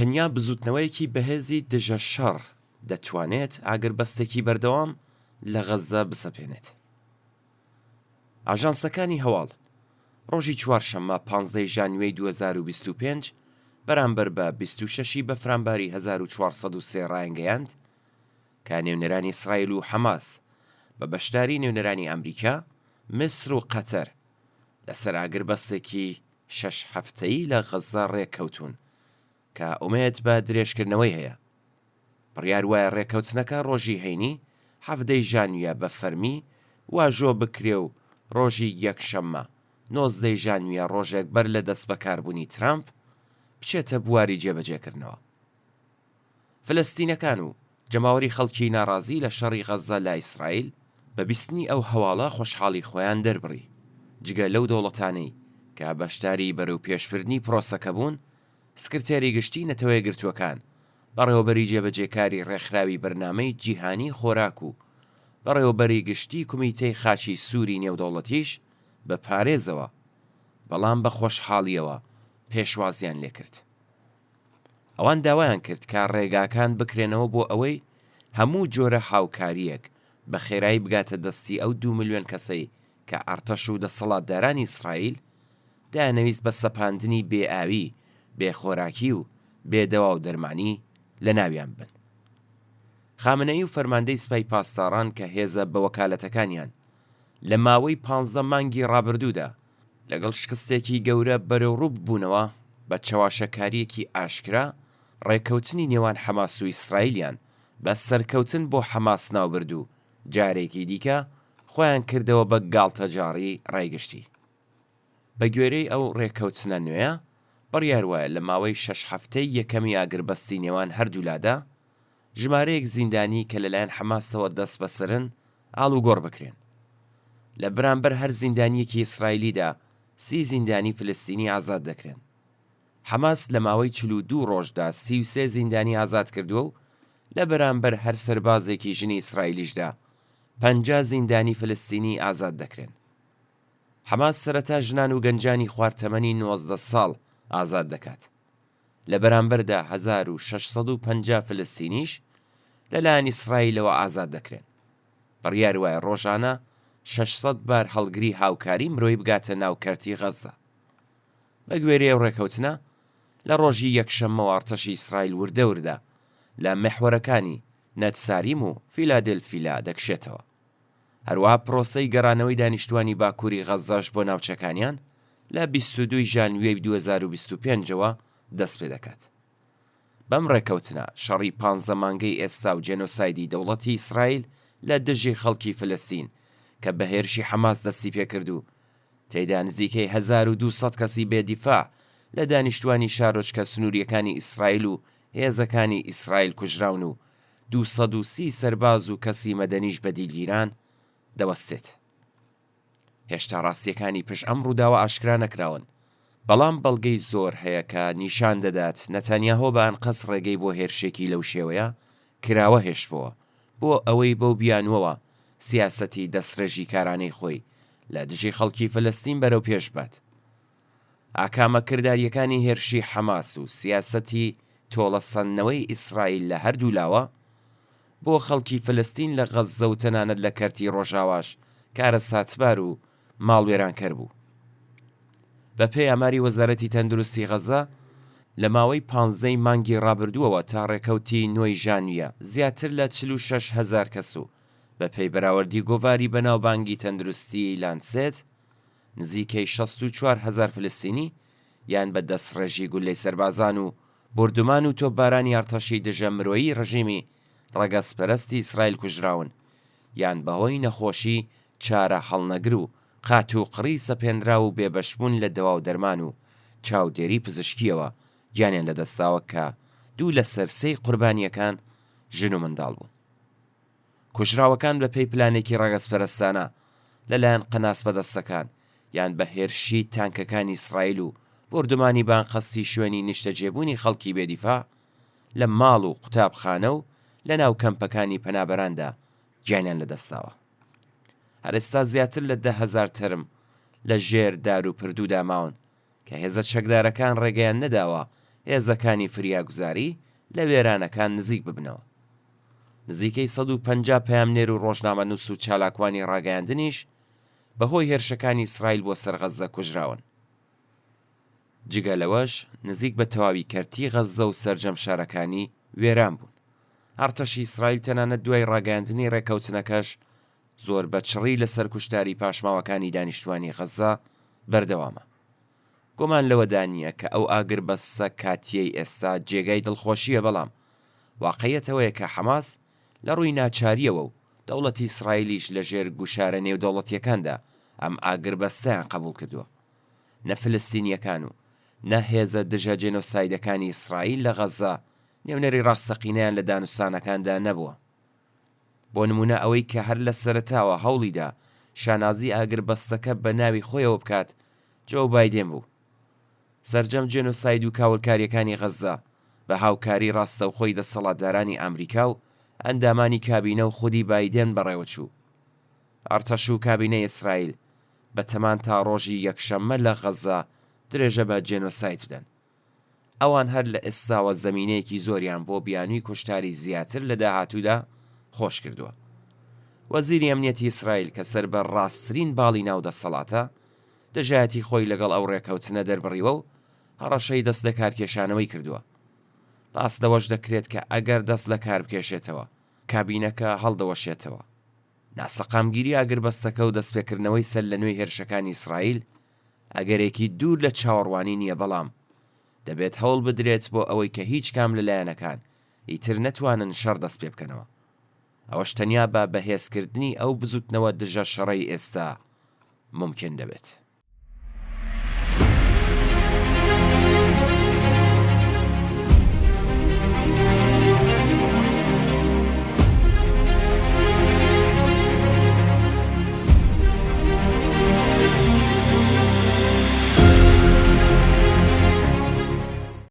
تەنیا بزووتنەوەیەکی بەهێزی دژە شەڕ دەتوانێت ئاگربەستێکی بەردەوام لە غەززە بسەپێنێت. ئاژانسەکانی هەواڵ ڕۆژی چوارشەممە 15 ی ژانویەی 2025 بەرامبەر بە 26 ی بەفرانباری 1403 ڕایانگەیاند کە نوێنەرانی ئیسرائیل و حەماس بە بەشداری نوێنەرانی ئەمریکا، میسر و قەتەر لەسەر ئاگربەستێکی شەش هەفتەیی لە غەززە ڕێککەوتوون کە ئومێد بە درێژکردنەوەی هەیە. بڕیار وایە ڕێککەوتنەکە ڕۆژی هەینی حەڤدە ی ژانویە بە فەرمی واژۆ بکرێ و ڕۆژی یەکشەممە 19 ی ژانویە ڕۆژێک بەر لە دەستبەکاربوونی ترامپ بچێتە بواری جێبەجێکردنەوە. فلستینەکان و جەماوەری خەڵکی ناڕازی لە شەڕی غەززە لە ئیسرائیل بە بیستنی ئەو هەواڵە خۆشحاڵی خۆیان دەربڕی، جگە لەو دەوڵەتانەی کە بەشداری بەرەوپێشبردنی پرۆسەکە بوون، سکرتێری گشتی نەتەوەیەکگرتووەکان، بەڕێوەبەری جێبەجێکاری ڕێکخراوی بەرنامەی جیهانی خۆراک و بەڕێوەبەری گشتی کومیتەی خاچی سووری نێودەوڵەتیش بە پارێزەوە بەڵام بە خۆشحاڵییەوە پێشوازیان لێکرد. ئەوان داوایان کرد کە ڕێگاکان بکرێنەوە بۆ ئەوەی هەموو جۆرە هاوکارییەک بە خێرایی بگاتە دەستی ئەو دوو ملیۆن کەسەی کە ئەرتەش و دەسەڵاتدارانی ئیسرائیل دەیانەویست بە سەپاندنی بێ ئاوی، بێ خۆراکی و بێ دەوا و دەرمانی لەناویان ببەن. خامنەیی و فەرماندەی سپای پاسداڕان کە هێزە بەوەکالەتەکانیان لە ماوەی پانزدە مانگی ڕابردوودا لەگەڵ شکستێکی گەورە بەرەوڕوو ببوونەوە، بە چەواشەکارییەکی ئاشکرا ڕێککەوتنی نێوان حەماس و ئیسرائیلیان بە سەرکەوتن بۆ حەماس ناوبرد و جارێکی دیکە خۆیان کردەوە بە گاڵتەجاڕی ڕای گشتی. بەگوێرەی ئەو ڕێککەوتنە نوێیە، بڕیار وایە لە ماوەی شەش هەفتەی یەکەمی ئاگربەستی نێوان هەردوولادا، ژمارەیەک زیندانی کە لەلایەن حەماسەوە دەستبەسەرن ئاڵوگۆڕ بکرێن. لە بەرامبەر هەر زیندانییەکی ئیسرائیلیدا 30 زیندانی فلستینی ئازاد دەکرێن. حەماس لە ماوەی 42 ڕۆژدا 33 زیندانی ئازاد کردووە و لە بەرامبەر هەر سەربازێکی ژنی ئیسرائیلیشدا 50 زیندانی فلستینی ئازاد دەکرێن. حەماس سەرەتا ژنان و گەنجانی خوار تەمەنی 19 ساڵ ئازاد دەکات. لە بەرامبەردا 1650 فلستینیش لەلایەن ئیسرائیلەوە ئازاد دەکرێن. بڕیار وایە ڕۆژانە 600 بار هەڵگری هاوکاری مرۆیی بگاتە ناو کەرتی غەززە. بەگوێرەی ئەو ڕێکەوتنە، لە ڕۆژی یەکشەممەوە ئەڕتەشی ئیسرائیل وردە وردە لە میحوەرەکانی نەتساریم و فیلادێلفیلا دەکشێتەوە. هەروەها پرۆسەی گەڕانەوەی دانیشتوانی باکووری غەززەش بۆ ناوچەکانیان لە 22 ی ژانویەی 2025 ەوە دەستپێدەکات. بەم ڕێکەوتنە، شەڕی پانزە مانگەی ئێستا و جێنۆسایدی دەوڵەتی ئیسرائیل لە دژی خەڵکی فلستین کە بە هێرشی حەماس دەستیپێکرد و تێیدا نزیکەی 1200 کەسی بێ دیفاع لە دانیشتوانی شارۆچکە سنوورییەکانی ئیسرائیل و هێزەکانی ئیسرائیل کوژراون و 230 سەرباز و کەسی مەدەنیش بە دیل گیران، دەوەستێت. هێشتا ڕاستییەکانی پشت ئەم ڕووداوە ئاشکرا نەکراون، بەڵام بەڵگەی زۆر هەیە کە نیشان دەدات نەتانیاهۆ بە ئەنقەست ڕێگەی بۆ هێرشێکی لەو شێوەیە کراوە هێشتبۆوە بۆ ئەوەی بەو بیانووەوە سیاسەتی دەستڕێژیکارانەی خۆی لە دژی خەڵکی فەلەستین بەرەوپێش ببات. ئاکامە کردارییەکانی هێرشی حەماس و سیاسەتی تۆڵەسەندنەوەی ئیسرائیل لە هەردوو لاوە بۆ خەڵکی فەلەستین لە غەززە و تەنانەت لە کەرتی ڕۆژاواش کارەساتبار و ماڵوێرانکەر بوو. بەپێی ئاماری وەزارەتی تەندروستی غەززە، لە ماوەی پانزدەی مانگی ڕابردووەوە تا ڕێکەوتی نۆی ژانویە زیاتر لە 46 هەزار کەس و بەپێی بەراوردی گۆڤاری بەناوبانگی تەندروستیی لانسێت نزیکەی 64 هەزار فلستینی یان بە دەستڕێژی گوللەی سەربازان و بۆردومان و تۆپبارانی ئەڕتەشی دژە مرۆیی ڕژیمی ڕەگەزپەرستی ئیسرائیل کوژراون یان بەهۆی نەخۆشی چارە هەڵنەگر و قاتوقڕی سەپێنراو و بێبەشبوون لە دەوا و دەرمان و چاودێری پزیشکییەوە گیانیان لەدەستداوە کە دوو لەسەر سێی قوربانییەکان ژن و منداڵ بوون. کوژراوەکان بەپێی پلانێکی ڕەگەزپەرستانە لەلایەن قەناسبەدەستەکان یان بە هێرشی تانکەکانی ئیسرائیل و بۆردومانی بەئەنقەستی شوێنی نیشتەجێبوونی خەڵکی بێدیفاع لە ماڵ و قوتابخانە و لەناو کەمپەکانی پەنابەراندا گیانیان لەدەستداوە. هەر ئێستا زیاتر لە 10,000 تەرم لە ژێر دار و پردوودا ماون کە هێزە چەکدارەکان ڕێگەیان نەداوە. هێزەکانی فریاگوزاری لە وێرانەکان نزیک ببنەوە. نزیکەی 150 پەیامنێر و ڕۆژنامەنووس و چالاکوانی ڕاگەیاندنیش بەهۆی هێرشەکانی ئیسرائیل بۆ سەر غەززە کوژراون. جگە لەوەش نزیک بە تەواوی کەرتی غەززە و سەرجەم شارەکانی وێران بوون. ئەڕتەشی ئیسرائیل تەنانەت دوای ڕاگەیاندنی ڕێککەوتنەکەش زۆر بە چڕی لەسەر کوشتاری پاشماوەکانی دانیشتووانی غەززە بەردەوامە. گومان لەوەدا نییە کە ئەو ئاگربەستە کاتییەی ئێستا جێگای دڵخۆشییە بەڵام واقعیەت ئەوەیە کە حەماس لە ڕووی ناچارییەوە و دەوڵەتی ئیسرائیلیش لە ژێر گوشارە نێودەوڵەتییەکاندا ئەم ئاگربەستەیان قەبووڵ کردووە. نە فلستینییەکان و نە هێزە دژە جێنۆسایدەکانی ئیسرائیل لە غەززە نوێنەری ڕاستەقینەیان لە دانوستانەکاندا نەبووە. بۆ نموونە ئەوەی کە هەر لە سەرەتاوە هەوڵیدا شانازی ئاگربەستەکە بە ناوی خۆیەوە بکات جۆو بایدێن بوو. سەرجەم جێنۆساید و کاولکارییەکانی غەززە بە هاوکاری ڕاستەوخۆی دەسەڵاتدارانی ئامریکا و ئەندامانی کابینە و خودی بایدێن بەڕێوەچوو. ئەڕتەش و کابینەی ئیسرائیل بە تەمان تا ڕۆژی یەکشەممە لە غەززە درێژە بە جێنۆساید بدەن. ئەوان هەر لە ئێستاوە زەمینەیەکی زۆریان بۆ بیانووی کوشتاری زیاتر لە داهاتوودا خۆش کردووە. وەزیری ئەمنیەتی ئیسرائیل کە سەر بە ڕاستترین باڵی ناو دەسەڵاتە، دژایەتی خۆی لەگەڵ ئەو ڕێکەوتنە دەربڕیوە و هەڕەشەی دەست لەکارکێشانەوەی کردووە. باس لەوەش دەکرێت کە ئەگەر دەست لەکاربکێشێتەوە، کابینەکە هەڵدەوەشێتەوە. ناسەقامگیری ئاگربەستەکە و دەستپێکردنەوەی سەرلەنوێی هێرشەکانی ئیسرائیل ئەگەرێکی دوور لە چاوەڕوانی نییە، بەڵام دەبێت هەوڵ بدرێت بۆ ئەوەی کە هیچ کام لە لایەنەکان ئیتر نەتوانن شەڕ دەستپێبکەنەوە. ئەوەش تەنیا بە بەهێزکردنی ئەو بزوتنەوە دژە شەڕەی ئێستا مومکین دەبێت.